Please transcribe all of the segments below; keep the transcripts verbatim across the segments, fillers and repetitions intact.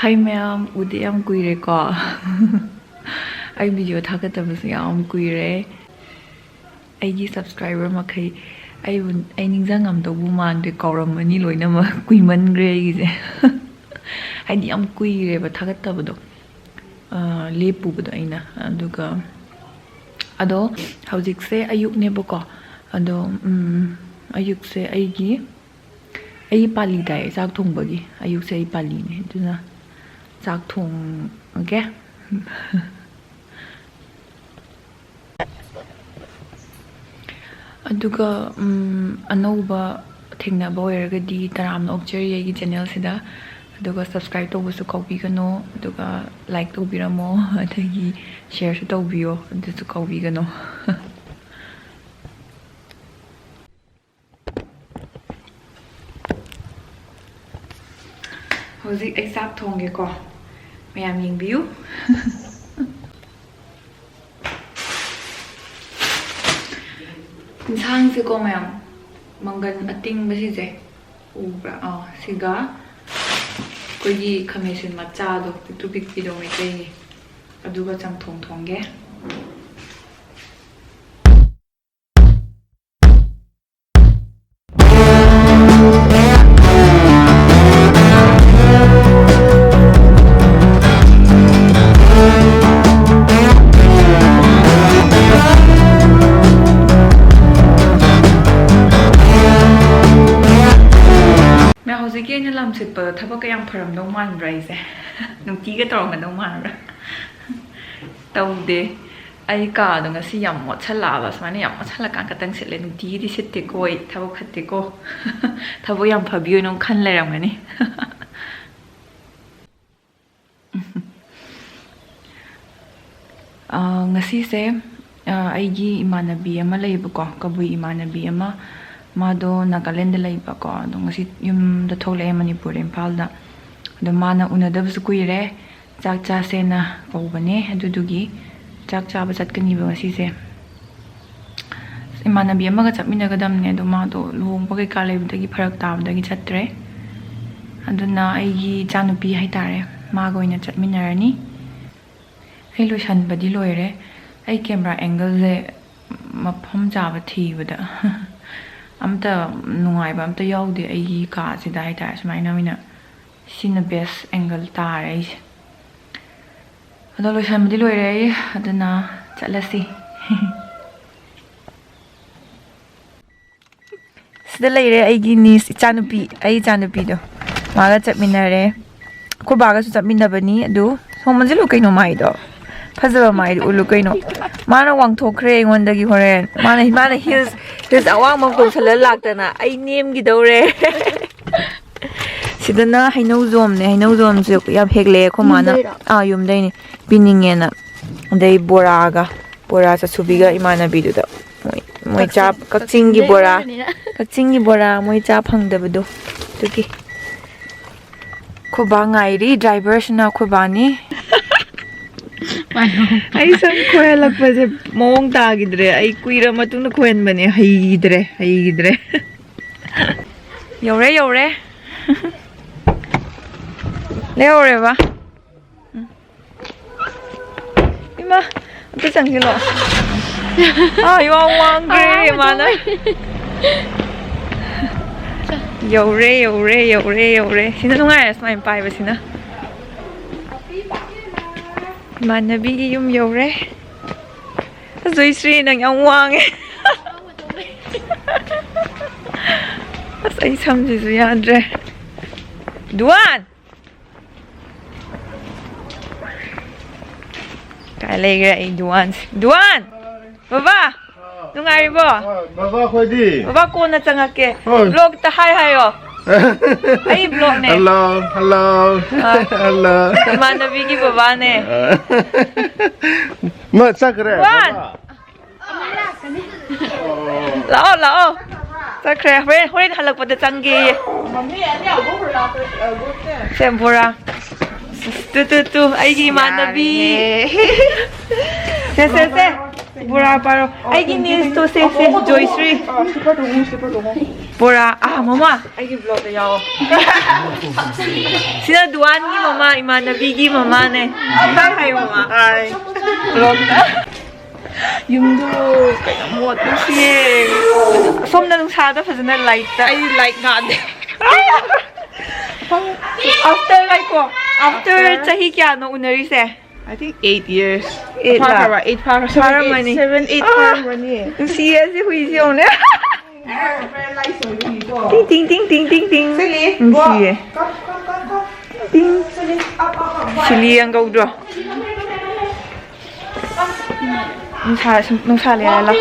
ꯍꯥꯏ ꯃꯌꯥꯝ, ꯎꯗꯦ ꯌꯥꯝ ꯀꯨꯏꯔꯦꯀꯣ꯫ ꯑꯩ ꯚꯤꯗꯤꯑꯣ ꯊꯥꯒꯠꯇꯕꯁꯨ ꯌꯥꯝ ꯀꯨꯏꯔꯦ꯫ ꯑꯩꯒꯤ ꯁꯕꯁꯀ꯭ꯔꯥꯏꯕꯔ ꯃꯈꯩ ꯑꯩꯕꯨ, ꯑꯩ ꯅꯤꯡꯁꯤꯡꯉꯝꯗꯧꯕꯨ ꯃꯥꯟꯗꯦ, ꯀꯥꯎꯔꯝꯃꯅꯤ ꯂꯣꯏꯅꯃꯛ꯫ ꯀꯨꯏꯃꯟꯈ꯭ꯔꯦ ꯑꯩꯒꯤꯁꯦ꯫ ꯍꯥꯏꯗꯤ ꯌꯥꯝ ꯀꯨꯏꯔꯦꯕ ꯊꯥꯒꯠꯇꯕꯗꯣ, ꯑ, ꯂꯦꯞꯄꯨꯕꯗꯣ ꯑꯩꯅ꯫ ꯑꯗꯨꯒ ꯑꯗꯣ ꯍꯧꯖꯤꯛꯁꯦ ꯑꯌꯨꯛꯅꯦꯕꯀꯣ꯫ ꯑꯗꯣ, ꯎꯝ, ꯑꯌꯨꯛꯁꯦ ꯑꯩꯒꯤ, ꯑꯩꯒꯤ ꯄꯥꯂꯤ ꯇꯥꯏ ꯆꯥꯛ ꯊꯣꯡꯕꯒꯤ꯫ ꯑꯌꯨꯛꯁꯦ ꯑꯩ ꯄꯥꯂꯤꯅꯦ, ꯑꯗꯨꯅ ꯆꯥꯛ ꯊꯣꯡꯉꯒꯦ꯫ ꯑꯗꯨꯒ, ꯎꯝ, ꯑꯅꯧꯕ ꯊꯦꯡꯅꯕ ꯑꯣꯏꯔꯒꯗꯤ ꯇꯔꯥꯝꯅ ꯑꯣꯛꯆꯔꯤ ꯑꯩꯒꯤ ꯆꯦꯅꯦꯜꯁꯤꯗ꯫ ꯑꯗꯨꯒ ꯁꯕꯁꯀ꯭ꯔꯥꯏꯕ ꯇꯧꯕꯁꯨ ꯀꯥꯎꯕꯤꯒꯅꯨ, ꯑꯗꯨꯒ ꯂꯥꯏꯛ ꯇꯧꯕꯤꯔꯝꯃꯣ, ꯑꯗꯒꯤ ꯁꯤꯌꯔꯁꯨ ꯇꯧꯕꯤꯌꯣ, ꯑꯗꯨꯁꯨ ꯀꯥꯎꯕꯤꯒꯅꯨ꯫ ꯍꯧꯖꯤꯛ ꯑꯩ ꯆꯥꯛ ꯊꯣꯡꯒꯦꯀꯣ, ꯃꯌꯥꯝ ꯌꯦꯡꯕꯤꯌꯨ꯫ ꯏꯟꯁꯥꯡꯁꯦꯀꯣ ꯃꯌꯥꯝ, ꯃꯪꯒꯟ ꯑꯇꯤꯡꯕꯁꯤꯁꯦ ꯎꯕ꯭ꯔꯥ? ꯑꯥ, ꯁꯤꯒ ꯑꯩꯈꯣꯏꯒꯤ ꯈꯥꯃꯦꯟꯁꯤꯟ ꯃꯆꯥꯗꯣ, ꯄꯤꯛꯇ꯭ꯔꯨ ꯄꯤꯛꯄꯤꯗꯣ, ꯃꯩꯇꯩꯒꯤ, ꯑꯗꯨꯒ ꯆꯝꯊꯣꯡ ꯊꯣꯡꯒꯦ꯫ ꯃꯌꯥꯝ, ꯍꯧꯖꯤꯛꯀꯤ ꯑꯩꯅ ꯂꯝ ꯁꯤꯠꯄꯗꯣ ꯊꯕꯛꯀ ꯌꯥꯝ ꯐꯔꯝꯗꯧ ꯃꯥꯟꯕ꯭ꯔꯥ ꯑꯩꯁꯦ? ꯅꯨꯡꯇꯤꯒ ꯇꯧꯔꯝꯒꯗꯧ ꯃꯥꯟꯕ꯭ꯔꯥ? ꯇꯧꯗꯦ꯫ ꯑꯩ ꯀꯥꯗꯣ ꯉꯁꯤ ꯌꯥꯝ ꯃꯣꯠꯁꯜꯂꯛꯑꯕ, ꯁꯨꯃꯥꯏꯅ ꯌꯥꯝ ꯃꯣꯠꯁꯜꯂꯀꯥꯟ ꯈꯛꯇꯪ ꯁꯤꯠꯂꯦ꯫ ꯅꯨꯡꯇꯤꯒꯤꯗꯤ ꯁꯤꯠꯇꯦꯀꯣ ꯑꯩ, ꯊꯕꯛ ꯐꯠꯇꯦꯀꯣ꯫ ꯊꯕꯛ ꯌꯥꯝ ꯐꯕꯤ ꯑꯣꯏꯅ ꯑꯃꯨꯛ ꯈꯟ ꯂꯩꯔꯝꯒꯅꯤ꯫ ꯑ, ꯉꯁꯤꯁꯦ, ꯑ, ꯑꯩꯒꯤ ꯏꯃꯥꯟꯅꯕꯤ ꯑꯃ ꯂꯩꯌꯦꯕꯀꯣ, ꯀꯕꯨꯏ ꯏꯃꯥꯟꯅꯕꯤ ꯑꯃ꯫ ꯃꯥꯗꯣ ꯅꯥꯒꯥꯂꯦꯟꯗ ꯂꯩꯕꯀꯣ, ꯑꯗꯣ ꯉꯁꯤ ꯌꯨꯝꯗ ꯊꯣꯛꯂꯛꯑꯦ, ꯃꯅꯤꯄꯨꯔꯗ, ꯏꯝꯐꯥꯜꯗ꯫ ꯑꯗꯣ ꯃꯥꯅ ꯎꯅꯗꯕꯁꯨ ꯀꯨꯏꯔꯦ, ꯆꯥꯛ ꯆꯥꯁꯦꯅ ꯀꯧꯕꯅꯦ, ꯑꯗꯨꯗꯨꯒꯤ ꯆꯥꯛ ꯆꯥꯕ ꯆꯠꯀꯅꯤꯕ ꯉꯁꯤꯁꯦ꯫ ꯏꯃꯥꯟꯅꯕꯤ ꯑꯃꯒ ꯆꯠꯃꯤꯟꯅꯒꯗꯕꯅꯦ, ꯑꯗꯣ ꯃꯥꯗꯣ ꯂꯨꯍꯣꯡꯕ ꯀꯩꯀꯥ ꯂꯩꯕꯗꯒꯤ ꯐꯔꯛ ꯇꯥꯕꯗꯒꯤ ꯆꯠꯇ꯭ꯔꯦ꯫ ꯑꯗꯨꯅ ꯑꯩꯒꯤ ꯏꯆꯥꯅꯨꯄꯤ ꯍꯥꯏꯇꯥꯔꯦ, ꯃꯥꯒ ꯑꯣꯏꯅ ꯆꯠꯃꯤꯟꯅꯔꯅꯤ꯫ ꯑꯩ ꯂꯣꯏꯁꯟꯕꯗꯤ ꯂꯣꯏꯔꯦ꯫ ꯑꯩ ꯀꯦꯃꯦꯔꯥ ꯑꯦꯡꯒꯜꯁꯦ ꯃꯐꯝ ꯆꯥꯕ ꯊꯤꯕꯗ ꯑꯝꯇ ꯅꯨꯡꯉꯥꯏꯕ ꯑꯝꯇ ꯌꯥꯎꯗꯦ ꯑꯩꯒꯤ ꯀꯥꯁꯤꯗ ꯍꯥꯏꯇꯥꯔꯦ꯫ ꯁꯨꯃꯥꯏꯅ ꯑꯣꯏꯅ ꯁꯤꯅ ꯕꯦꯁ ꯑꯦꯡꯒꯜ ꯇꯥꯔꯦ ꯑꯩꯁꯦ꯫ ꯑꯗꯣ ꯂꯣꯏꯁꯟꯕꯗꯤ ꯂꯣꯏꯔꯦ ꯑꯩ, ꯑꯗꯨꯅ ꯆꯠꯂꯁꯤ꯫ ꯁꯤꯗ ꯂꯩꯔꯦ ꯑꯩꯒꯤ ꯅꯤꯁ, ꯏꯆꯥꯅꯨꯄꯤ, ꯑꯩ ꯏꯆꯥꯅꯨꯄꯤꯗꯣ꯫ ꯃꯥꯒ ꯆꯠꯃꯤꯟꯅꯔꯦ꯫ ꯑꯩꯈꯣꯏ ꯕꯥꯒꯁꯨ ꯆꯠꯃꯤꯟꯅꯕꯅꯤ꯫ ꯑꯗꯨ ꯁꯣꯝ ꯑꯣꯟꯁꯤꯜꯂꯨ ꯀꯩꯅꯣ ꯃꯥꯏꯗꯣ꯫ ꯐꯖꯕ ꯃꯥꯏꯗꯣ ꯎꯠꯂꯨ ꯀꯩꯅꯣ꯫ ꯃꯥꯅ ꯋꯥꯡꯊꯣꯛꯈ꯭ꯔꯦ ꯑꯩꯉꯣꯟꯗꯒꯤ ꯍꯣꯔꯦꯟ꯫ ꯃꯥꯅ, ꯃꯥꯅ ꯍꯤꯜꯁ, ꯍꯤꯜꯁ ꯑꯋꯥꯡꯕ ꯑꯃ ꯇꯣꯡꯁꯜꯂ ꯂꯥꯛꯇꯅ ꯑꯩ ꯅꯦꯝꯈꯤꯗꯧꯔꯦ꯫ ꯁꯤꯗꯅ ꯍꯩꯅꯧꯖꯣꯝꯅꯦ꯫ ꯍꯩꯅꯧꯖꯣꯝꯁꯦ ꯌꯥꯝ ꯍꯦꯛꯂꯛꯑꯦ ꯑꯩꯈꯣꯏ ꯃꯥꯅ꯫ ꯌꯨꯝꯗꯩꯔꯣ? ꯑꯥ, ꯌꯨꯝꯗꯩꯅꯦ꯫ ꯄꯤꯅꯤꯡꯉꯦꯅ꯫ ꯑꯗꯩ ꯕꯣꯔꯥꯒ, ꯕꯣꯔꯥ ꯆꯥꯁꯨꯕꯤꯒ ꯏꯃꯥꯟꯅꯕꯤꯗꯨꯗ꯫ ꯃꯣꯏ, ꯃꯣꯏ ꯆꯥ, ꯀꯛꯆꯤꯡ-, ꯀꯛꯆꯤꯡꯒꯤ ꯕꯣꯔꯥ, ꯀꯛꯆꯤꯡꯗꯒꯤ ꯑꯣꯏꯕꯅꯤꯅ꯫ ꯀꯛꯆꯤꯡꯒꯤ ꯕꯣꯔꯥ ꯃꯣꯏ ꯆꯥ ꯐꯪꯗꯕꯗꯣ꯫ ꯑꯗꯨꯒꯤ꯫ ꯑꯩꯈꯣꯏ ꯕꯥ ꯉꯥꯏꯔꯤ, ꯗ꯭ꯔꯥꯏꯚꯔꯁꯤꯅ ꯑꯩꯈꯣꯏ ꯕꯥꯅꯤ꯫ ꯑꯩ ꯁꯝ ꯈꯣꯏꯍꯜꯂꯛꯄꯁꯦ ꯃꯑꯣꯡ ꯇꯥꯈꯤꯗ꯭ꯔꯦ꯫ ꯑꯩ ꯀꯨꯏꯔ ꯃꯇꯨꯡꯗ ꯈꯣꯏꯍꯟꯕꯅꯦ꯫ ꯍꯩꯈꯤꯗ꯭ꯔꯦ, ꯍꯩꯈꯤꯗ꯭ꯔꯦ꯫ ꯌꯧꯔꯦ, ꯌꯧꯔꯦ꯫ ꯂꯩꯍꯧꯔꯦꯕ꯫ ꯎꯝ꯫ ꯏꯃꯥ, ꯑꯝꯇ ꯆꯪꯁꯤꯜꯂꯣ꯫ ꯑꯥ, ꯏꯋꯥꯡ ꯋꯥꯡꯈ꯭ꯔꯦ, ꯑꯋꯥꯡꯕ ꯏꯃꯥꯅ꯫ ꯆꯪꯉꯦ꯫ ꯌꯧꯔꯦ, ꯌꯧꯔꯦ, ꯌꯧꯔꯦ, ꯌꯧꯔꯦ꯫ ꯁꯤꯅ ꯅꯨꯡꯉꯥꯏꯔꯦ, ꯁꯨꯃꯥꯏꯅ ꯄꯥꯏꯕꯁꯤꯅ꯫ ꯏꯃꯥꯟꯅꯕꯤꯒꯤ ꯌꯨꯝ ꯌꯧꯔꯦ꯫ ꯑꯁ, ꯖꯣꯏꯁ꯭ꯔꯤ, ꯅꯪ ꯌꯥꯝ ꯋꯥꯡꯉꯦ꯫ ꯑꯁ, ꯑꯩ ꯁꯝꯁꯤꯁꯨ ꯌꯥꯗ꯭ꯔꯦ꯫ ꯗꯨꯋꯥꯟ! ꯀꯥꯏ ꯂꯩꯈ꯭ꯔꯦ ꯑꯩ ꯗꯨꯋꯥꯟꯁꯦ? ꯗꯨꯋꯥꯟ! ꯕꯕꯥ! ꯅꯨꯡꯉꯥꯏꯔꯤꯕꯣ? ꯑ, ꯕꯕꯥ ꯈꯣꯏꯗꯤ? ꯕꯕꯥ ꯀꯣꯟꯅ ꯆꯪꯉꯛꯀꯦ꯫ ꯍꯣꯏ꯫ ꯕ꯭ꯂꯣꯛꯇ ꯍꯥꯏ ꯍꯥꯏꯌꯣ꯫ ꯑꯩ ꯕ꯭ꯂꯣꯛꯅꯦ꯫ Hello, hello. ꯑ꯫ ꯍꯜꯂꯣ꯫ ꯏꯃꯥꯟꯅꯕꯤꯒꯤ ꯕꯕꯥꯅꯦ꯫ ꯑ꯫ ꯃꯥ ꯆꯠꯈ꯭ꯔꯦ, ꯗꯨꯋꯥꯟ! ꯕꯕꯥ꯫ ꯂꯥꯛꯑꯣ, ꯂꯥꯛꯑꯣ꯫ ꯆꯠꯈ꯭ꯔꯦ꯫ ꯍꯣꯔꯦꯟ, ꯍꯣꯔꯦꯟ ꯍꯜꯂꯛꯄꯗ ꯆꯪꯒꯦꯌꯦ꯫ ꯁꯦ, ꯕꯣꯔꯥ꯫ ꯇꯨ, ꯇꯨ, ꯇꯨ, ꯑꯩꯒꯤ ꯏꯃꯥꯟꯅꯕꯤ꯫ ꯌꯥꯔꯦꯍꯦ꯫ ꯁꯦ, ꯁꯦ, ꯁꯦ꯫ ꯕꯣꯔꯥ ꯄꯥꯔꯣ꯫ ꯑꯩꯒꯤ ꯅꯤꯁꯇꯣ ꯁꯦ, ꯁꯦ, ꯖꯣꯏꯁ꯭ꯔꯤ꯫ ꯑꯣ, slipper ꯇꯣꯡꯉꯣ, slipper ꯇꯣꯡꯉꯣ꯫ ꯕꯣꯔꯥ, ꯑꯥ, ꯃꯃꯥ, ꯑꯩꯒꯤ vlogꯇ ꯌꯥꯎꯑꯣ꯫ ꯁꯤꯅ ꯗꯨꯋꯥꯟꯒꯤ ꯃꯃꯥ, ꯏꯃꯥꯟꯅꯕꯤꯒꯤ ꯃꯃꯥꯅꯦ꯫ Hi ꯍꯥꯏꯌꯣ, ꯃꯃꯥ꯫ Hi꯫ Vlogꯇ꯫ ꯌꯨꯝꯗꯨ ꯀꯩꯅꯣ ꯃꯣꯠ ꯅꯨꯡꯁꯤꯌꯦ꯫ ꯁꯣꯝꯗ ꯅꯨꯡꯁꯥꯗ ꯐꯖꯅ lightꯇ꯫ ꯑꯩ light ꯉꯥꯟꯗꯦ꯫ After, ꯉꯥꯏꯈꯣ꯫ After after? ꯆꯍꯤ ꯀꯌꯥꯅꯣ ꯎꯅꯔꯤꯁꯦ? I think eight years. Eight ꯐꯥꯈ꯭ꯔꯕ? ꯂꯥ? Eight ꯐꯥꯈ꯭ꯔ-, seven, ꯐꯥꯔꯝꯃꯅꯤ꯫ Eight, seven, eight ꯑꯥ! ꯐꯥꯔꯝꯃꯅꯤ꯫ ꯅꯨꯡꯁꯤꯌꯦ ꯑꯁꯤ ꯍꯨꯏꯁꯦ ꯌꯦꯡꯉꯨꯅꯦ꯫ Paralyze ꯑꯣꯏꯕꯒꯤꯀꯣ꯫ ꯇꯤꯡ, ꯇꯤꯡ, ꯇꯤꯡ, ꯇꯤꯡ, ꯇꯤꯡ, ꯇꯤꯡ꯫ ꯁꯤꯂꯤ, ꯅꯨꯡꯁꯤꯌꯦ꯫ Come, come, come, come. ꯇꯤꯡ꯫ ꯁꯤꯂꯤ, up, up, up, up. ꯁꯤꯂꯤ ꯌꯥꯡꯒꯧꯗ꯭ꯔꯣ? ꯅꯨꯡꯁꯥ, ꯁꯨꯝ, ꯅꯨꯡꯁꯥ ꯂꯩꯔ ꯂꯥꯎ꯫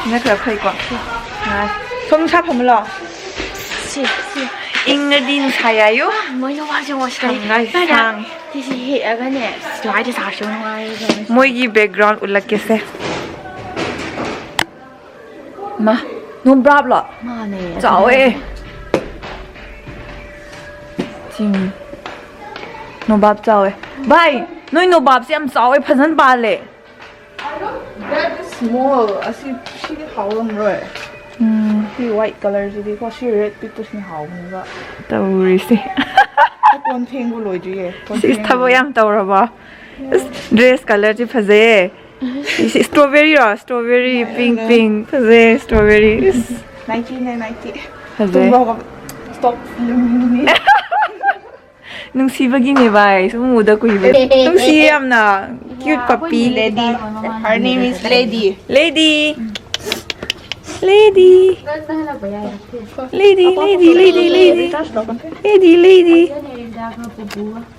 ꯁꯤꯅ ꯈꯔ ꯐꯩꯀꯣ꯫ ꯉꯥꯏ꯫ ꯁꯣꯝ ꯅꯨꯡꯁꯥ ꯐꯝꯃ ꯂꯥꯎ꯫ ꯁꯤ, ꯁꯤ꯫ ꯏꯪꯉꯗꯤ ꯅꯨꯡꯁꯥ ꯌꯥꯏꯌꯨ꯫ ꯃꯣꯏꯅ ꯋꯥꯁꯦ ꯋꯥꯁꯦ꯫ ꯁꯪꯒꯥꯏ ꯀꯥꯏꯗ? ꯁꯥꯡ꯫ ꯁꯤꯁꯤ ꯍꯦꯛꯑꯒꯅꯦ, ꯁ꯭ꯂꯥꯏꯗ ꯁꯥꯔꯁꯨ ꯅꯨꯡꯉꯥꯏꯔꯦ꯫ ꯃꯣꯏꯒꯤ background ꯎꯠꯂꯛꯀꯦꯁꯦ꯫ ꯃꯥ, ꯅꯣꯕꯥꯞꯂꯣ? ꯃꯥꯅꯦ, ꯆꯥꯎꯋꯦ꯫ ꯑꯗꯨꯅꯦ꯫ ꯆꯤꯡ꯫ ꯅꯣꯕꯥꯞ ꯆꯥꯎꯋꯦ꯫ ꯚꯥꯏ, ꯅꯣꯏ ꯅꯣꯕꯥꯞꯁꯦ ꯌꯥꯝ ꯆꯥꯎꯋꯦ, ꯐꯖꯅ ꯄꯥꯜꯂꯦ꯫ I don't, that is small. ꯑꯁꯤ, ꯁꯤꯗꯤ ꯍꯥꯎꯔꯝꯔꯣꯏ꯫ ꯎꯝ꯫ ꯁꯤ white colourꯁꯤꯗꯤꯀꯣ, ꯁꯤ red ꯄꯤꯛꯄꯁꯤꯅ ꯍꯥꯎꯕꯅꯦꯕ꯫ ꯇꯧꯔꯤꯁꯦ꯫ ꯑꯩ ꯀꯣꯟ ꯐꯦꯡꯕ ꯂꯣꯏꯗ꯭ꯔꯤꯌꯦ꯫ ꯀꯣꯟ ꯁꯤꯁ, ꯐꯦꯡꯕ ꯊꯕꯛ ꯂꯣꯏ-, ꯌꯥꯝ ꯇꯧꯔꯕꯣ? ꯑꯁ, dress colourꯁꯤ ꯐꯖꯩꯌꯦ꯫ ꯁꯤ strawberryꯔꯣ? Strawberry, pink, pink꯫ ꯐꯖꯩ, strawberry꯫ ꯏꯁ꯫ Nikeꯅꯦ, Nike꯫ ꯐꯖꯩ꯫ ꯇꯨꯝꯕ ꯍꯧꯒꯠ-, stop ꯐꯤꯂꯝ ꯌꯦꯡꯅꯤꯡꯉꯦ꯫ ꯅꯨꯡꯁꯤꯕꯒꯤꯅꯦ ꯚꯥꯏ, ꯁꯨꯝ ꯎꯗ ꯀꯨꯏꯕ꯫ ꯅꯨꯡꯁꯤꯌꯦ ꯌꯥꯝꯅ꯫ Cute puppy꯫ Lady꯫ Her name is Lady꯫ Lady꯫ Lady꯫ Lady꯫ Lady, lady, lady, lady꯫ Lady, lady꯫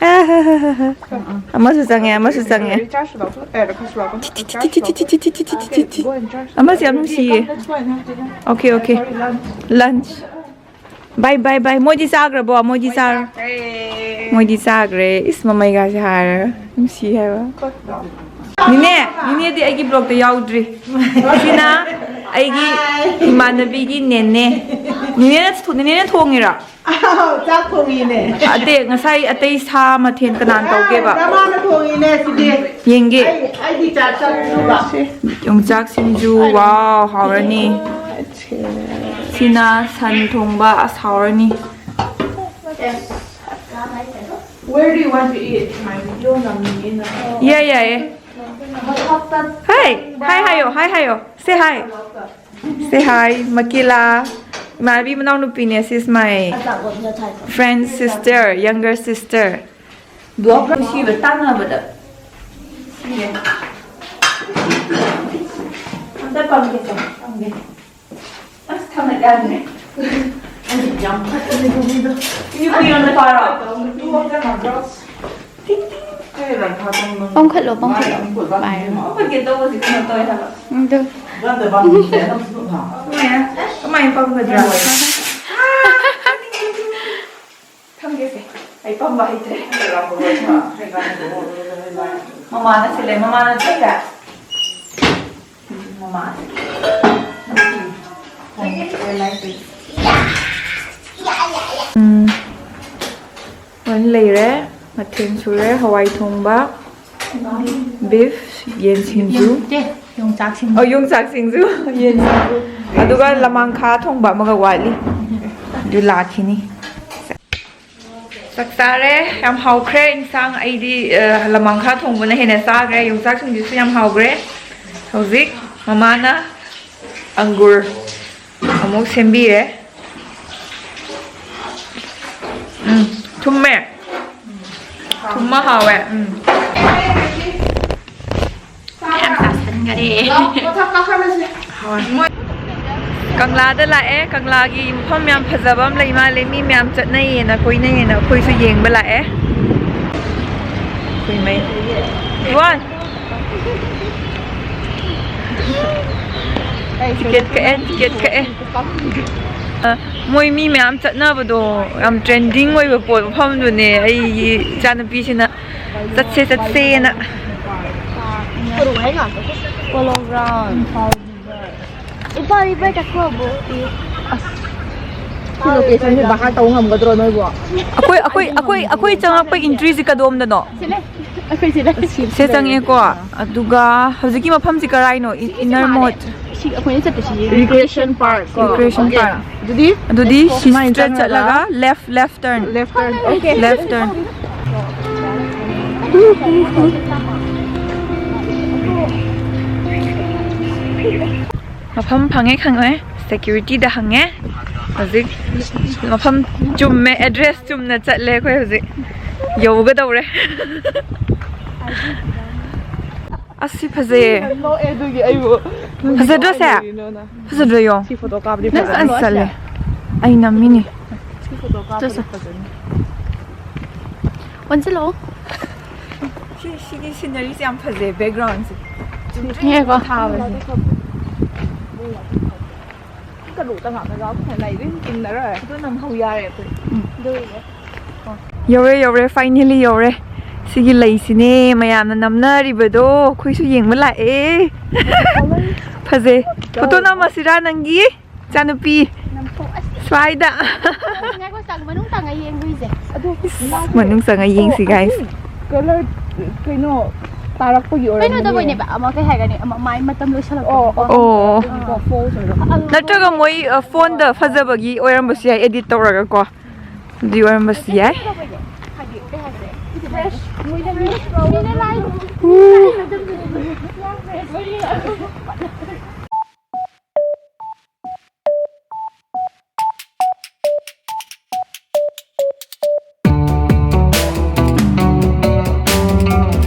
ꯑꯥ, ꯍꯥ, ꯍꯥ, ꯍꯥ, ꯍꯥ꯫ ꯑꯃꯁꯨ ꯆꯪꯉꯦ, ꯑꯃꯁꯨ ꯆꯪꯉꯦ꯫ ꯑꯃꯁꯨ ꯌꯥꯝ ꯅꯨꯡꯁꯤꯌꯦ꯫ Okay, okay꯫ Lunch꯫ Bye, bye, bye꯫ ꯃꯣꯏꯗꯤ ꯆꯥꯈ꯭ꯔꯕꯣ? ꯃꯣꯏꯗꯤ ꯆꯥꯔ-, ꯆꯥꯈ꯭ꯔꯦ꯫ ꯃꯣꯏꯗꯤ ꯆꯥꯈ꯭ꯔꯦ꯫ ꯏꯁ, ꯃꯃꯩꯒꯥꯁꯦ ꯍꯥꯏꯔꯒ ꯅꯨꯡꯁꯤ ꯍꯥꯏꯕ꯫ ꯅꯤꯅꯦ, ꯅꯤꯅꯦꯗꯤ ꯑꯩꯒꯤ vlogꯇ ꯌꯥꯎꯗ꯭ꯔꯤ꯫ ꯁꯤꯅ ꯑꯩꯒꯤ ꯏꯃꯥꯟꯅꯕꯤꯒꯤ ꯅꯦꯅꯦ꯫ ꯅꯤꯅꯦꯅ ꯊꯣ-, ꯅꯤꯅꯦꯅ ꯊꯣꯡꯉꯤꯔꯣ? ꯑꯥꯎ, ꯆꯥꯛ ꯊꯣꯡꯉꯤꯅꯦ꯫ ꯑꯇꯩ ꯉꯁꯥꯏ ꯑꯇꯩ ꯁꯥ ꯃꯊꯦꯜ ꯀꯅꯥꯅ ꯇꯧꯒꯦꯕ? ꯔꯃꯥꯅ ꯊꯣꯡꯉꯤꯅꯦ ꯁꯤꯗꯤ꯫ ꯌꯦꯡꯒꯦ꯫ ꯑꯩ, ꯑꯩꯗꯤ ꯆꯥꯛ ꯆꯥꯛ ꯆꯨꯕ꯫ ꯌꯣꯡꯆꯥꯛ ꯁꯤꯡꯖꯨ꯫ ꯋꯥꯎ, ꯍꯥꯎꯔꯅꯤ꯫ ꯁꯤꯅ ꯁꯟ ꯊꯣꯡꯕ꯫ ꯑꯁ, ꯍꯥꯎꯔꯅꯤ꯫ Where do you want to eat? My video ꯅꯝꯃꯤꯅ꯫ ꯌꯥꯏ, ꯌꯥꯏꯌꯦ꯫ ꯍꯥꯏ ꯍꯥꯏ ꯍꯥꯏꯌꯣ꯫ ꯍꯥꯏ ꯍꯥꯏꯌꯣ꯫ Say hi꯫ Say hi, ꯃꯀꯤꯂꯥ꯫ ꯏꯃꯥꯟꯅꯕꯤ ꯃꯅꯥꯎꯅꯨꯄꯤꯅꯦ꯫ She's my friend's sister, younger sister꯫ Blog ꯅꯨꯡꯁꯤꯕ ꯇꯥꯟꯅꯕꯗ꯫ ꯑꯝꯇ ꯄꯝꯒꯦ, ꯄꯝꯒꯦ꯫ ꯑꯁ, ꯊꯥꯡꯒꯠ ꯌꯥꯗ꯭ꯔꯦ꯫ ꯌꯥꯝ ꯐꯠꯇꯦ, ꯅꯨꯄꯤꯗꯣ꯫ ꯌꯨꯝꯗ ꯄꯥꯔꯣ꯫ Two of them are girls. ꯇꯤꯡ, ꯇꯤꯡ꯫ ꯄꯝꯈꯠꯂꯣ, ꯄꯝꯈꯠꯂꯣ꯫ ꯄꯥꯏꯔꯣ꯫ ꯄꯝꯈꯠꯀꯦ ꯇꯧꯕꯁꯤ ꯀꯩꯅꯣ ꯇꯧꯋꯦ ꯍꯥꯏꯕ꯫ ꯑꯗꯨ꯫ ꯀꯃꯥꯏꯅ, ꯀꯃꯥꯏꯅ ꯄꯝꯒꯗ꯭ꯔꯥ? ꯊꯝꯒꯦꯁꯦ꯫ ꯑꯩ ꯄꯝꯕ ꯍꯩꯇ꯭ꯔꯦ꯫ ꯃꯃꯥꯅ ꯁꯤꯜꯂꯦ, ꯃꯃꯥꯅ ꯊꯣꯏꯔꯦ꯫ ꯎꯝ꯫ ꯂꯣꯏꯅ ꯂꯩꯔꯦ꯫ ꯃꯊꯦꯜ ꯁꯨꯔꯦ꯫ ꯍꯋꯥꯏ ꯊꯣꯡꯕ, ꯕꯤꯐ, ꯌꯦꯟ ꯁꯤꯡꯖꯨ꯫ ꯌꯣꯡꯆꯥꯛ ꯁꯤꯡꯖꯨ꯫ ꯑꯣ, ꯌꯣꯡꯆꯥꯛ ꯁꯤꯡꯖꯨ, ꯌꯦꯟ ꯁꯤꯡꯖꯨ꯫ ꯑꯗꯨꯒ ꯂꯃꯥꯡꯈꯥ ꯊꯣꯡꯕ ꯑꯃꯒ ꯋꯥꯠꯂꯤ꯫ ꯑꯗꯨ ꯂꯥꯛꯈꯤꯅꯤ꯫ ꯆꯥꯛ ꯆꯥꯔꯦ꯫ ꯌꯥꯝ ꯍꯥꯎꯈ꯭ꯔꯦ ꯏꯟꯁꯥꯡ꯫ ꯑꯩꯗꯤ, ꯑ, ꯂꯃꯥꯡꯈꯥ ꯊꯣꯡꯕꯅ ꯍꯦꯟꯅ ꯆꯥꯈ꯭ꯔꯦ꯫ ꯌꯣꯡꯆꯥꯛ ꯁꯤꯡꯖꯨꯁꯨ ꯌꯥꯝ ꯍꯥꯎꯈ꯭ꯔꯦ꯫ ꯍꯧꯖꯤꯛ ꯃꯃꯥꯅ ꯑꯪꯒꯨꯔ ꯑꯃꯨꯛ ꯁꯦꯝꯕꯤꯔꯦ꯫ ꯎꯝ, ꯊꯨꯝꯃꯦ꯫ ꯊꯨꯝꯃ ꯍꯥꯎꯋꯦ꯫ ꯎꯝ꯫ ꯃꯌꯥꯝ ꯆꯥꯁꯟꯈꯔꯦ꯫ ꯀꯪꯂꯥꯗ ꯂꯥꯛꯑꯦ꯫ ꯀꯪꯂꯥꯒꯤ ꯃꯐꯝ ꯌꯥꯝ ꯐꯖꯕ ꯑꯃ ꯂꯩ ꯃꯥꯜꯂꯦ꯫ ꯃꯤ ꯃꯌꯥꯝ ꯆꯠꯅꯩꯌꯦꯅ, ꯀꯣꯏꯅꯩꯌꯦꯅ ꯑꯩꯈꯣꯏꯁꯨ ꯌꯦꯡꯕ ꯂꯥꯛꯑꯦ꯫ ꯀꯨꯏꯃꯩ꯫ ꯋꯥꯟ꯫ ꯇꯤꯀꯦꯠ ꯀꯛꯑꯦ, ꯇꯤꯀꯦꯠ ꯀꯛꯑꯦ꯫ ꯑ, ꯃꯣꯏ ꯃꯤ ꯃꯌꯥꯝ ꯆꯠꯅꯕꯗꯣ, ꯌꯥꯝ ꯇ꯭ꯔꯦꯟꯗꯤꯡ ꯑꯣꯏꯕ ꯄꯣꯠ, ꯃꯐꯝꯗꯨꯅꯦ꯫ ꯑꯩꯒꯤ ꯏꯆꯥꯅꯨꯄꯤꯁꯤꯅ ꯆꯠꯁꯦ, ꯆꯠꯁꯦꯅ꯫ Polo ground. ꯏꯄꯥ, ꯏꯄꯥ, ꯆꯠꯈ꯭ꯔꯕꯣ? ꯑꯁ꯫ ꯁꯤ ꯂꯣꯀꯦꯁꯟꯁꯦ ꯚꯥꯍꯥꯔ ꯇꯧ ꯉꯝꯒꯗ꯭ꯔꯣ ꯅꯣꯏꯕꯣ? ꯑꯩꯈꯣꯏ ꯑꯩꯈꯣꯏ ꯑꯩꯈꯣꯏ ꯑꯩꯈꯣꯏ ꯆꯪꯉꯛꯄ entry ꯁꯦ ꯀꯗꯣꯝꯗꯅꯣ? ꯁꯤ ꯂꯩ꯫ ꯑꯩꯈꯣꯏ ꯁꯤ ꯂꯩ꯫ ꯁꯦ ꯆꯪꯉꯦꯀꯣ꯫ ꯑꯗꯨꯒ ꯍꯧꯖꯤꯛꯀꯤ ꯃꯐꯝꯁꯤ ꯀꯔꯥꯏꯅꯣ? ꯏ-, inner ꯃꯣꯠ꯫ ꯁꯤ ꯑꯩꯈꯣꯏꯅ ꯆꯠꯄꯁꯤ recreation park ꯀꯣ꯫ Recreation park꯫ ꯑꯗꯨꯗꯤ ꯑꯗꯨꯗꯤ ꯁꯤ ꯁꯨꯃꯥꯏꯅ straight ꯆꯠꯂꯒ ꯆꯪꯉꯒ left, left turn꯫ Left turn꯫ Okay꯫ Left turn꯫ ꯃꯐꯝ ꯐꯪꯉꯦ ꯈꯪꯉꯦ꯫ Security ꯗ ꯍꯪꯉꯦ꯫ ꯍꯧꯖꯤꯛ ꯃꯐꯝ ꯆꯨꯝꯃꯦ, address ꯆꯨꯝꯅ ꯆꯠꯂꯦ ꯑꯩꯈꯣꯏ ꯍꯧꯖꯤꯛ꯫ ꯌꯧꯒꯗꯧꯔꯦ꯫ ꯑꯁ ꯁꯤ ꯐꯖꯩꯌꯦ꯫ ꯅꯣꯛꯑꯦ ꯑꯗꯨꯒꯤ ꯑꯩꯕꯨ꯫ ꯐꯖꯗ꯭ꯔꯣ ꯁꯦ? ꯀꯩꯅꯣꯅ꯫ ꯐꯖꯗ꯭ꯔꯣ ꯌꯣ? ꯁꯤ ꯐꯣꯇꯣ ꯀꯥꯞꯄꯗꯤ ꯅꯪ ꯐꯖꯅꯤ꯫ ꯑꯁ ꯆꯠꯂꯦ꯫ ꯑꯩ ꯅꯝꯃꯤꯅꯤ꯫ ꯁꯤ ꯐꯣꯇꯣ ꯀꯥꯞꯄꯗꯤ ꯆꯠꯁꯦ꯫ ꯐꯖꯅꯤ꯫ ꯑꯣꯟꯁꯤꯜꯂꯛꯑꯣ꯫ ꯁꯤ, ꯁꯤꯒꯤ scenery ꯁꯦ ꯌꯥꯝ ꯐꯖꯩ, background ꯁꯦ꯫ ꯆꯨꯝꯗ꯭ꯔꯤꯡ ꯉꯥꯏꯈꯣ꯫ ꯊꯥꯕꯁꯦ꯫ ꯀꯩꯅꯣꯗ ꯉꯥꯛꯇ ꯌꯥꯎꯕ ꯂꯩꯔꯦ, ꯆꯤꯡꯅꯔꯣꯏ꯫ ꯑꯗꯨ ꯅꯝꯍꯧ ꯌꯥꯔꯦ ꯑꯩꯈꯣꯏ꯫ ꯎꯝ꯫ ꯑꯗꯨ ꯑꯣꯏꯔꯦ꯫ ꯌꯧꯔꯦ, ꯌꯧꯔꯦ, finally ꯌꯧꯔꯦ꯫ ꯁꯤꯒꯤ ꯂꯩꯁꯤꯅꯦ ꯃꯌꯥꯝꯅ ꯅꯝꯅꯔꯤꯕꯗꯣ, ꯑꯩꯈꯣꯏꯁꯨ ꯌꯦꯡꯕ ꯂꯥꯛꯑꯦ꯫ ꯐꯖꯩ꯫ ꯐꯣꯇꯣ ꯅꯝꯃꯁꯤꯔꯥ ꯅꯪꯒꯤ ꯏꯆꯥꯅꯨꯄꯤ? ꯅꯝꯊꯣꯛꯑꯁꯤ꯫ ꯁ꯭ꯋꯥꯏꯗ꯫ ꯉꯥꯏꯈꯣ, ꯆꯪ-, ꯃꯅꯨꯡ ꯆꯪꯉ ꯌꯦꯡꯗꯣꯏꯁꯦ꯫ ꯑꯗꯨ ꯏꯁ, ꯃꯅꯨꯡ ꯆꯪꯉ ꯌꯦꯡꯁꯤ, ꯑꯣ, guys꯫ ꯑꯗꯨ colour ꯀꯩꯅꯣ ꯇꯥꯔꯛꯄꯒꯤ ꯑꯣꯏꯔꯝꯒꯅꯤ꯫ ꯀꯩꯅꯣ ꯇꯧꯕꯩꯅꯦꯕ, ꯑꯃ ꯀꯩ ꯍꯥꯏꯒꯅꯤ, ꯑꯃ ꯃꯥꯏ ꯃꯇꯝ ꯂꯣꯏꯁꯤꯜꯂꯛꯄ꯫ ꯑꯣ, ꯑꯣ, ꯑꯣ꯫ ꯑꯗꯨꯒꯤꯀꯣ, false ꯑꯣꯏꯔꯣ꯫ ꯅꯠꯇ꯭ꯔꯒ ꯃꯣꯏ, ꯑ, phone ꯗ ꯐꯖꯕꯒꯤ ꯑꯣꯏꯔꯝꯕꯁꯨ ꯌꯥꯏ, edit ꯇꯧꯔꯒꯀꯣ꯫ ꯑꯗꯨꯒꯤ ꯑꯣꯏꯔꯝꯕꯁꯨ ꯌꯥꯏ꯫ ꯍꯥꯏꯗꯤ, ꯀꯩ ꯍꯥꯏꯁꯦ? Fresh, ꯃꯣꯏꯅ ꯃꯤꯅ ꯂꯥꯏ-, ꯎ꯫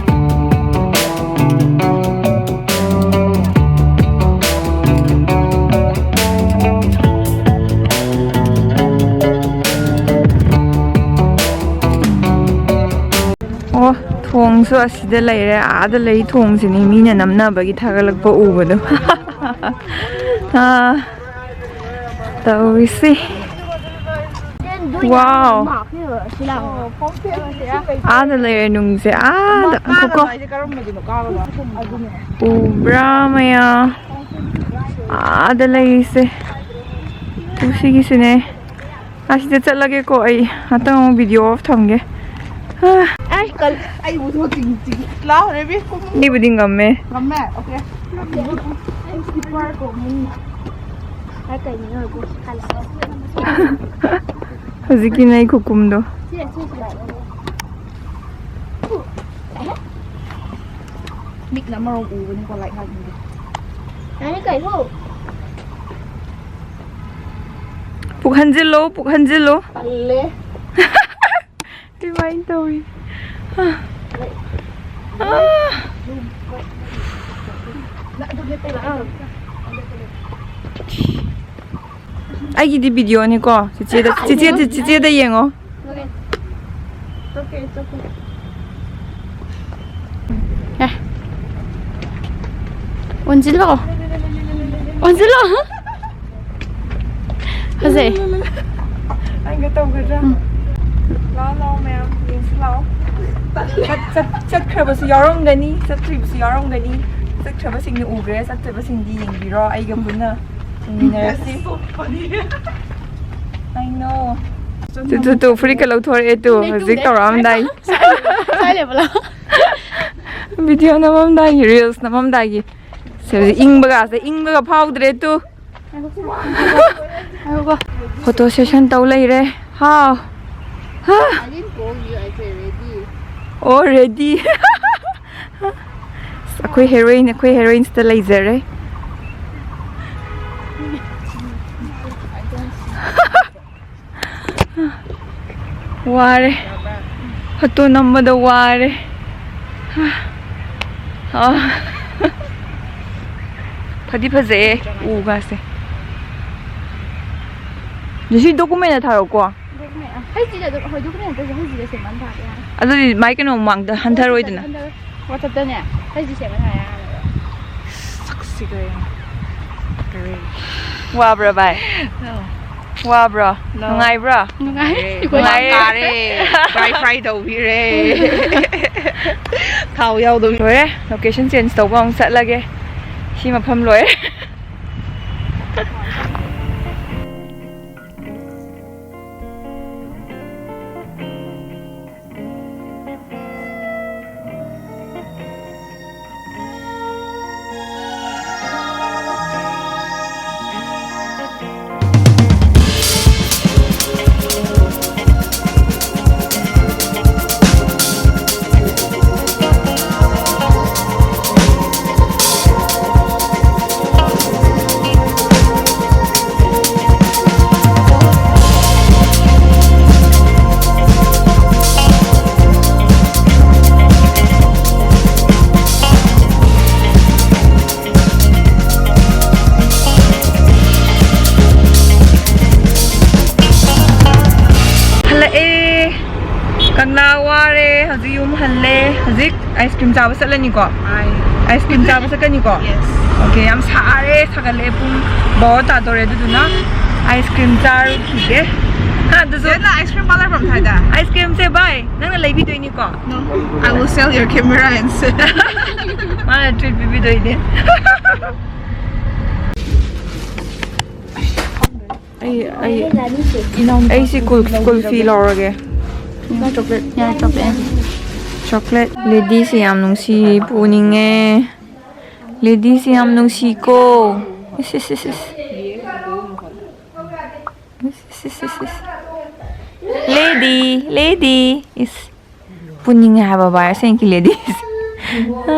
ꯑꯣ, ꯊꯣꯡꯁꯨ ꯑꯁꯤꯗ ꯂꯩꯔꯦ꯫ ꯑꯥꯗ ꯂꯩ ꯊꯣꯡꯁꯤꯅꯤ ꯃꯤꯅ ꯅꯝꯅꯕꯒꯤ ꯊꯥꯒꯠꯂꯛꯄ ꯎꯕꯗꯣ꯫ ꯑꯥ, ꯇꯧꯔꯤꯁꯤ꯫ Wow꯫ ꯑꯥꯗ ꯂꯩꯔꯦ ꯅꯨꯡꯁꯦ, ꯑꯥꯗ꯫ ꯉꯥꯏꯈꯣꯀꯣ꯫ ꯎꯕ꯭ꯔꯥ ꯃꯌꯥꯝ? ꯑꯥꯗ ꯂꯩꯔꯤꯁꯦ꯫ ꯁꯤꯒꯤꯁꯤꯅꯦ꯫ ꯑꯁꯤꯗ ꯆꯠꯂꯒꯦꯀꯣ ꯑꯩ꯫ ꯉꯥꯛꯇꯪ ꯑꯃꯨꯛ video off ꯊꯝꯒꯦ꯫ ꯑꯁ, ꯀꯜ-, ꯑꯩꯕꯨ ꯊꯣꯛ ꯆꯤꯡ ꯆꯤꯡ꯫ ꯂꯥꯎꯔꯦ ꯕꯤ꯫ ꯑꯩꯕꯨꯗꯤ ꯉꯝꯃꯦ꯫ ꯉꯝꯃꯦ? Okay꯫ ꯑꯩ ꯀꯩꯅꯣ ꯍꯧꯖꯤꯛꯀꯤ ꯅꯩ ꯈꯨꯀꯨꯝꯗꯣ꯫ ꯃꯤꯠꯅ ꯃꯔꯣꯡ ꯎꯕꯅꯤꯀꯣ, ꯂꯥꯏꯛ ꯍꯥꯏꯕꯅꯤꯗ꯫ ꯅꯪꯗꯤ ꯀꯩꯅꯣ? ꯄꯨꯛ ꯍꯟꯖꯤꯜꯂꯣ, ꯄꯨꯛ ꯍꯟꯖꯤꯜꯂꯣ꯫ ꯇꯜꯂꯦ꯫ ꯑꯗꯨꯃꯥꯏꯅ ꯇꯧꯋꯤ꯫ ꯑꯥ꯫ ꯑꯥ꯫ ꯑꯩꯒꯤꯗꯤ videoꯅꯤꯀꯣ꯫ ꯆꯤꯆꯦꯗ, ꯆꯤꯆꯦꯗ, ꯆꯤꯆꯦꯗ ꯌꯦꯡꯉꯣ꯫ ꯑꯦ꯫ ꯑꯣꯟꯁꯤꯜꯂꯣ꯫ ꯑꯣꯟꯁꯤꯜꯂꯣ꯫ ꯐꯖꯩ꯫ ꯑꯩꯒ ꯇꯧꯒꯗ꯭ꯔꯥ? ꯎꯝ꯫ ꯂꯥꯛꯑꯣ, ꯂꯥꯛꯑꯣ ꯃꯌꯥꯝ, ꯌꯦꯡꯁꯤ ꯂꯥꯛꯑꯣ꯫ ꯆꯠ-, ꯆꯠ-, ꯆꯠꯈ꯭ꯔꯕꯁꯨ ꯌꯥꯎꯔꯝꯒꯅꯤ, ꯆꯠꯇ꯭ꯔꯤꯕꯁꯨ ꯌꯥꯎꯔꯝꯒꯅꯤ꯫ ꯆꯠꯈ꯭ꯔꯕꯁꯤꯡꯅ ꯎꯈ꯭ꯔꯦ, ꯆꯠꯇ꯭ꯔꯕꯁꯤꯡꯗꯤ ꯌꯦꯡꯕꯤꯔꯣ, ꯑꯩꯒ ꯄꯨꯟꯅ ꯌꯦꯡꯃꯤꯟꯅꯔꯁꯤ꯫ I know꯫ ꯇꯨ, ꯇꯨ, ꯇꯨ, ꯐꯨꯔꯤꯠꯀ ꯂꯧꯊꯣꯔꯛꯑꯦ ꯇꯨ, ꯍꯧꯖꯤꯛ ꯇꯧꯔꯛꯑꯝꯗꯥꯏ꯫ ꯁ꯭ꯋꯥꯏ ꯂꯩꯕ ꯂꯥꯎ꯫ Video ꯅꯝꯃꯝꯗꯥꯏꯒꯤ, reels ꯅꯝꯃꯝꯗꯥꯏꯒꯤ꯫ ꯁꯦ, ꯍꯧꯖꯤꯛ ꯏꯪꯕꯒꯁꯦ, ꯏꯪꯕꯒ ꯐꯥꯎꯗ꯭ꯔꯦ ꯇꯨ꯫ ꯉꯥꯏꯈꯣꯀꯣ꯫ Photo session ꯇꯧ ꯂꯩꯔꯦ꯫ ꯍꯥꯎ꯫ ꯍꯥ꯫ I didn't call you, I said ready. Oh, ready꯫ ꯑꯩꯈꯣꯏ heroine, ꯑꯩꯈꯣꯏ heroine ꯁꯤꯗ ꯂꯩꯖꯔꯦ꯫ ꯋꯥꯔꯦ꯫ Photo ꯅꯝꯕꯗ ꯋꯥꯔꯦ꯫ ꯑꯥ꯫ ꯐꯗꯤ ꯐꯖꯩꯌꯦ ꯎꯒꯥꯁꯦ꯫ ꯖꯤꯁꯤ, document ꯊꯥꯔꯛꯎꯀꯣ꯫ Document, ꯑ, ꯍꯩꯁꯤꯗ ꯑꯗꯨꯝ, ꯍꯣꯏ, document ꯅꯠꯇ꯭ꯔꯁꯨ ꯍꯩꯁꯤꯗ ꯁꯦꯝꯃꯟ ꯊꯥꯕ ꯌꯥꯅꯤ꯫ ꯑꯗꯨꯗꯤ ꯃꯥꯏ ꯀꯩꯅꯣ ꯃꯃꯥꯡꯗ ꯍꯟꯊꯔꯣꯏꯗꯅ꯫ ꯍꯟꯊꯔꯣꯏ꯫ WhatsApp-ꯇꯅꯦ ꯍꯩꯁꯤ ꯁꯦꯝꯃꯟ ꯊꯥ ꯌꯥꯅꯦꯕ꯫ ꯁꯛꯁꯤꯒ ꯌꯦꯡꯉꯣ꯫ ꯀꯔꯤ? ꯋꯥꯕ꯭ꯔꯥ ꯚꯥꯏ? No꯫ ꯋꯥꯕ꯭ꯔꯣ? No꯫ ꯅꯨꯡꯉꯥꯏꯕ꯭ꯔꯣ? ꯅꯨꯡꯉꯥꯏ꯫ ꯅꯨꯡꯉꯥꯏꯔꯦ꯫ ꯑꯩꯈꯣꯏ ꯍꯨꯃꯥꯡ ꯀꯥꯔꯦ꯫ Dry fry ꯇꯧꯕꯤꯔꯦ꯫ ꯊꯥꯎ ꯌꯥꯎꯗꯕꯤ꯫ ꯂꯣꯏꯔꯦ꯫ Location change ꯇꯧꯕ ꯑꯃꯨꯛ ꯆꯠꯂꯒꯦ꯫ ꯁꯤ ꯃꯐꯝ ꯂꯣꯏꯔꯦ꯫ ꯀꯪꯂꯥ ꯋꯥꯔꯦ, ꯍꯧꯖꯤꯛ ꯌꯨꯝ ꯍꯜꯂꯦ꯫ ꯍꯧꯖꯤꯛ ꯑꯥꯏꯁ ꯀ꯭ꯔꯤꯝ ꯆꯥꯕ ꯆꯠꯂꯅꯤꯀꯣ? ꯑꯥꯏꯁ ꯀ꯭ꯔꯤꯝ ꯆꯥꯕ ꯆꯠꯀꯅꯤꯀꯣ? ꯑꯣꯀꯦ, ꯌꯥꯝ ꯁꯥꯔꯦ, ꯁꯥꯒꯠꯂꯛꯑꯦ, ꯄꯨꯡ ꯕꯥꯔꯣ ꯇꯥꯗꯣꯔꯦ꯫ ꯑꯗꯨꯗꯨꯅ ꯑꯥꯏꯁ ꯀ꯭ꯔꯤꯝ ꯆꯥꯔꯨꯈꯤꯒꯦ꯫ ꯑꯗꯨꯁꯨ ꯑꯥꯏꯁ ꯀ꯭ꯔꯤꯝ ꯄꯥꯔꯂꯔ ꯐꯝ ꯊꯥꯏꯗ꯫ ꯑꯥꯏꯁ ꯀ꯭ꯔꯤꯝꯁꯦ ꯚꯥꯏ, ꯅꯪꯅ ꯂꯩꯕꯤꯗꯣꯏꯅꯤꯀꯣ? No, I will sell your camera and sell. ꯃꯥꯅ treat ꯄꯤꯕꯤꯗꯣꯏꯅꯦ꯫ ꯑꯩ ꯑꯩ ꯑꯩꯁꯤ ꯀꯨꯜ ꯀꯨꯜꯐꯤ ꯂꯧꯔꯒꯦ꯫ ꯆꯣꯀ꯭ꯂꯦꯠ ꯌꯥꯔꯦ, ꯆꯣꯀ꯭ꯂꯦꯠ꯫ ꯆꯣꯀ꯭ꯂꯦꯠ꯫ ꯂꯦꯗꯤꯁꯦ ꯌꯥꯝ ꯅꯨꯡꯁꯤ, ꯄꯨꯅꯤꯡꯉꯦ꯫ ꯂꯦꯗꯤꯁꯦ ꯌꯥꯝ ꯅꯨꯡꯁꯤꯀꯣ꯫ ꯏꯁ, ꯏꯁ, ꯏꯁ, ꯏꯁ꯫ ꯏꯁ, ꯏꯁ, ꯏꯁ, ꯏꯁ, ꯏꯁ꯫ Lady, lady. ꯏꯁ꯫ ꯄꯨꯅꯤꯡꯉꯦ ꯍꯥꯏꯕ ꯚꯥꯏ, ꯑꯁꯦꯡꯀꯤ ꯂꯦꯗꯤꯁ꯫ ꯑ,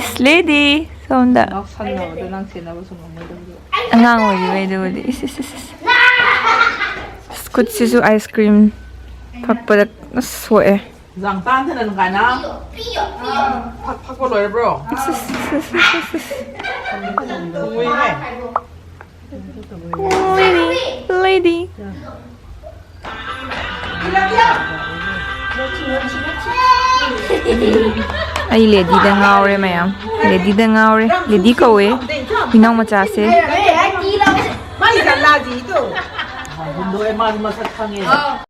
ꯏꯁ ꯂꯦꯗꯤ꯫ ꯁꯣꯝꯗ꯫ ꯉꯥꯎꯁꯟꯅꯕꯗꯣ ꯅꯪ ꯁꯦꯟꯅꯕꯁꯨ ꯉꯝꯃꯣꯏꯗꯕꯗꯣ꯫ ꯑꯉꯥꯡ ꯑꯣꯏꯔꯤꯕꯩꯗꯨꯕꯨꯗꯤ꯫ ꯏꯁ, ꯏꯁ, ꯏꯁ, ꯏꯁ꯫ ꯈꯨꯠꯁꯤꯁꯨ ꯑꯥꯏꯁ ꯀ꯭ꯔꯤꯝ ꯊꯛꯄꯗ ꯑꯁ ꯁꯣꯛꯑꯦ꯫ ꯖꯥꯡ ꯇꯥꯟꯊꯅ ꯀꯥꯏꯅ꯫ ꯐꯛ-, ꯐꯛꯄ ꯂꯣꯏꯔꯕ꯭ꯔꯣ? ꯏꯁ, ꯏꯁ, ꯏꯁ, ꯏꯁ, ꯏꯁ, ꯏꯁ꯫ ꯎꯏꯍꯦ꯫ Lady, lady. ꯑꯩ ꯂꯦꯗꯤꯗ ꯉꯥꯎꯔꯦ ꯃꯌꯥꯝ꯫ ꯂꯦꯗꯤꯗ ꯉꯥꯎꯔꯦ꯫ ꯂꯦꯗꯤ ꯀꯧꯋꯦ ꯍꯨꯏꯅꯥꯎ ꯃꯆꯥꯁꯦ꯫ ꯃꯥꯒꯤ ꯒꯝꯂꯥꯁꯤ ꯏꯇꯣ꯫ ꯍꯨꯟꯗꯣꯛꯑꯦ, ꯃꯥꯗꯤ ꯃꯁꯛ ꯈꯪꯉꯦ꯫